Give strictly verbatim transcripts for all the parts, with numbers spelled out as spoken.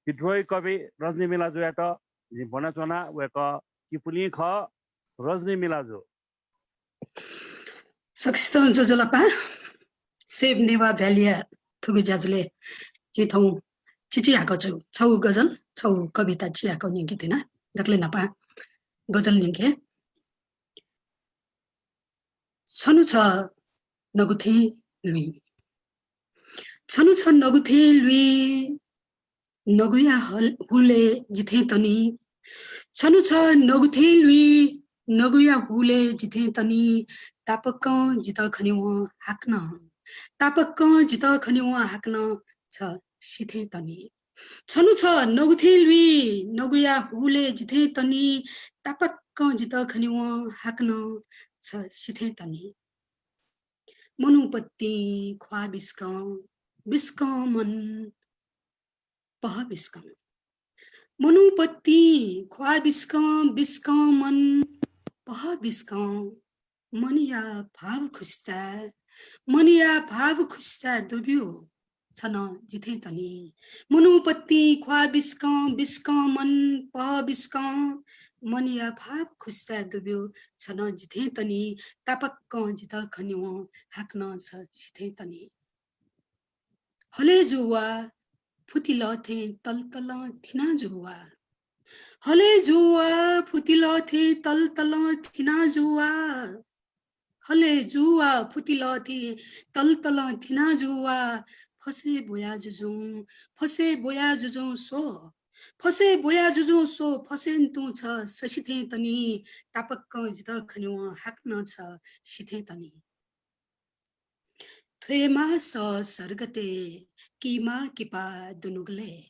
विद्रोही कवि रजनी मिलाजुयात जिं ब्वनाच्वना। वय्कः किपुलिं खः, रजनी मिलाजु। सकसितं ज्वजलपा। Save Newa Valley-या थुगु ज्याझ्वलय् जिं थौं चिचिहाकःगु छगू गजल, छगू कविता चिहाकः न्यंके त्यना। दकलय् न्हापां गजल न्यंके। छन्हु छ नगु थें लुइ। छन्हु छ नगु थें लुइ, नगुया हल-, हुलय् जिथें तनी। छन्हु छ नगु थें लुइ, नगुया हुलय् जिथें तनी। तापाक्कं जितः खनेवं हाकनं, तापाक्कं जितः खनेवं हाकनं छ सिथें तनी। छन्हु छ नगु थें लुइ, नगुया हुलय् जिथें तनी। तापाक्कं जितः खनेवं हाकनं छ सिथें तनी। मनूपत्तिं ख्वाः बिस्कं, बिस्कं मन पह बिस्कं। मनूपत्तिं ख्वाः बिस्कं, बिस्कं मन पह बिस्कं। मनया भाव खुसिचाय्, मनया भाव खुसिचाय् दुब्यू छनं जिथें तनी। मनूपत्तिं ख्वाः बिस्कं, बिस्कं मन पह बिस्कं। मनया भाव खुसिचाय् दुब्यू छनं जिथें तनी। तापाक्कं जितः खनेवं हाकनं छ सिथें तनी। हले जू वा फुतिलः थें तलतलं थिना जू वा। हले जू वा फुतिलः थें तलतलं थिना जू वा। हले जू वा फुतिलः थें तलतलं थिना जू वा। फसय् ब्वया जुजुं, फसय् ब्वया जुजुं स्व। फसय् ब्वया जुजुं स्व, फसय् तुं छ ससिथें तनी। तापाक्कं जितः खनेवं हाकनं छ सिथें तनी। थ्वेमाः सः सर्गतय् किमा किपा दुनुगलय्।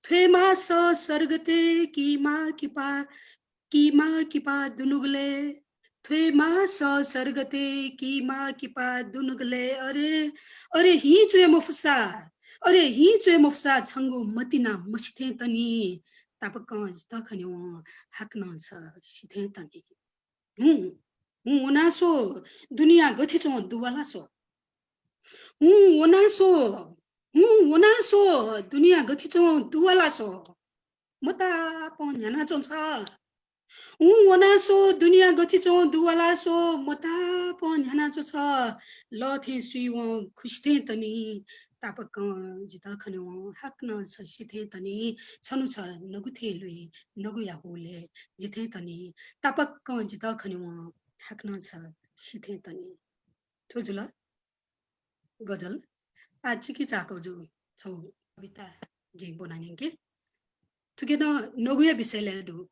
थ्वेमाः सः सर्गतय् किमा किपा, किमा किपा दुनुगलय्। थ्वेमाः सः सर्गतय् किमा किपा दुनुगलय्। अरे, अरे हिं च्वय् मफुसा, अरे हिं च्वय् मफुसा छंगु मतिना मसिथें तनी। तापाक्कं जितः खनेवं हाकनं छ सिथें तनी। हुँ, हुँ वनाः स्व, दुनिया गथे च्वं दुवाला स्व। हुँ वनाः स्व, हुँ वनाः स्व, दुनिया गथे च्वं दुवाला स्व। मतापं न्ह्याना च्वं छ। हुँ वनाः स्व, दुनिया गथे च्वं दुवाला स्व, मतापं न्ह्याना च्वं छ। लः थें सुइवं खुसिथें तनी। तापाक्कं जितः खनेवं हाकनं छ सिथें तनी। छन्हु छ नगु थें लुइ, नगुया हुलय् जिथें तनी। तापाक्कं जितः खनेवं हाकनं छ सिथें तनी। थ्व जुल गजल। आः चिकिचाकःगु छगू कविता जिं ब्वना न्यंके। थुकी नं नगुया विषयलय् दु।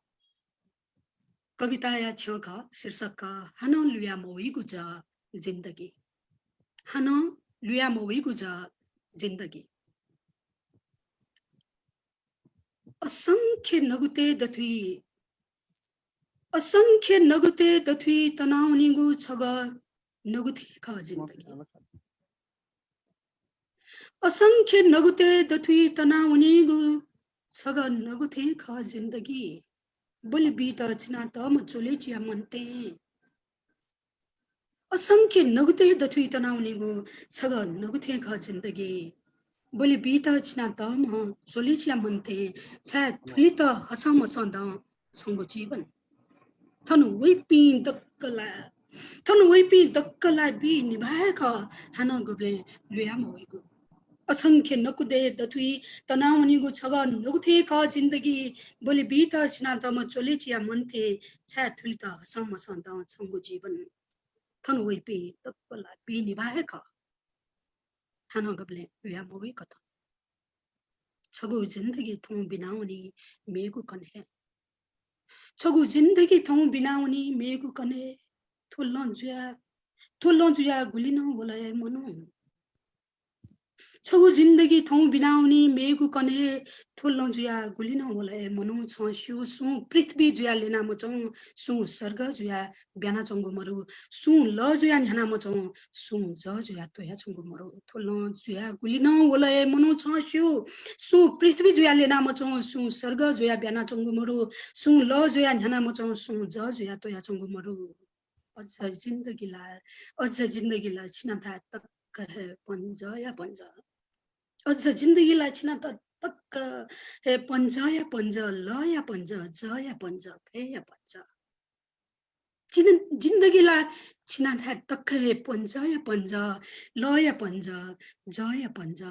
कविताया छ्यं खः, शीर्षक खः, हानं लुया मवइगु जः जिन्दगी। हानं लुया मवइगु जः जिन्दगी। असंख्य नगुतय् दथुइ, असंख्य नगुतय् दथुइ तनावनीगु छगः नगु थें खः जिन्दगी। असंख्य नगुतय् दथुइ तनावनीगु छगः नगु थें खः जिन्दगी। बलि बीत चिनातःम्ह च्वले चिया मन्थें। असंख्य नगुतय् दथुइ तनावनीगु छगः नगु थें खः जिन्दगी। बलि बीत चिनातःम्ह च्वले चिया मन्थें, छाय् थुलित हसं मसं दं छंगु जीवन। थन वइपिं दक्व ला, थन वइपिं दक्व ला बी निभाः हे खः, हानं गुबलें लुया मवइगु। असंख्य नगुतय् दथुइ तनावनीगु छगः नगु थें खः जिन्दगी। बलि बीत चिनातःम्ह च्वले चिया मन्थें, छाय् थुलित हसं मसं दं छंगु जीवन। थन वइपिं दक्व ला बी निभाः हे खः, हानं गुबलें लुया मवइगु थन। छगू जिन्दगी थौं बिनावनी मेगु कन्हय्। छगू जिन्दगी थौं बिनावनी मेगु कन्हय्। थ्व लँ जुया, थ्व लँ जुया गुलि नं वल हे मनू। छगू जिन्दगी थौं बिनावनी मेगु कन्हय्। थ्व लँ जुया गुलि नं वल हे मनू। छं स्यू, सुं पृथ्वी जुया ल्यना मच्वं, सुं सर्ग जुया ब्यानाच्वंगु मरु। सुं लः जुया न्ह्याना मच्वं, सुं जः जुया त्वयाच्वंगु मरु। थ्व लँ जुया गुलि नं वल हे मनू। छं स्यू, सुं पृथ्वी जुया ल्यना मच्वं, सुं सर्ग जुया ब्यानाच्वंगु मरु। सुं लः जुया न्ह्याना मच्वं, सुं जः जुया त्वयाच्वंगु मरु। अझ जिन्दगी ला, अझ जिन्दगी ला छिनाथाय् तक हे बन्जया बन्ज। अझ जिन्दगी ला छिनाथाय् तक्क हे पञ्चया पञ्च, लया पञ्च, जया पञ्च, फय्‌या पञ्च। जिन-, जिन्दगी ला छिनाथाय् तक्क हे पञ्चया पञ्च, लया पञ्च, जया पञ्च,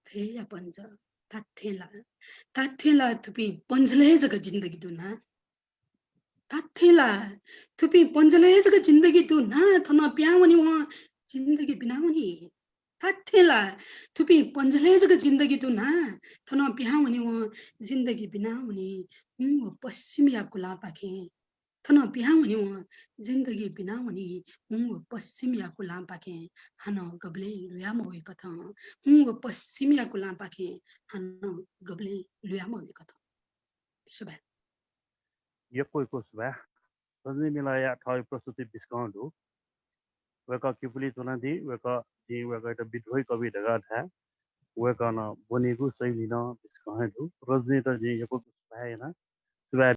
फय्‌या पञ्च। धात्थें ला, धात्थें ला थुपिं पञ्चलय् जक जिन्दगी दु ना? धात्थें ला थुपिं पञ्चलय् जक जिन्दगी दु ना? थनं पिहां वनेवं जिन्दगी बिना वनी। धात्थें ला थुपिं पञ्चलय् जक जिन्दगी दु ना? थनं पिहां वनेवं जिन्दगी बिना वनी। हुँ व पश्चिमया कुलांपाखें थनं पिहां वनेवं जिन्दगी बिना वनी। हुँ व पश्चिमया कुलांपाखें हानं गबलें लुया मवय्‌कथं। हुँ व पश्चिमया कुलांपाखें हानं गबलें लुया मवय्‌कथं। सुभाय्। यक्व यक्व सुभाय्। रजनी मिलाया थःगु प्रस्तुति बिस्कं दु। वय्‌कः किपुली च्वनादी, वय्‌कः, जिं वय्‌कःयात विद्रोही कवि धकाः धाये। वय्‌कलं ब्वनीगु शैली नं बिस्कं हे दु। रजनीत जिं यक्व सुभाय् याना।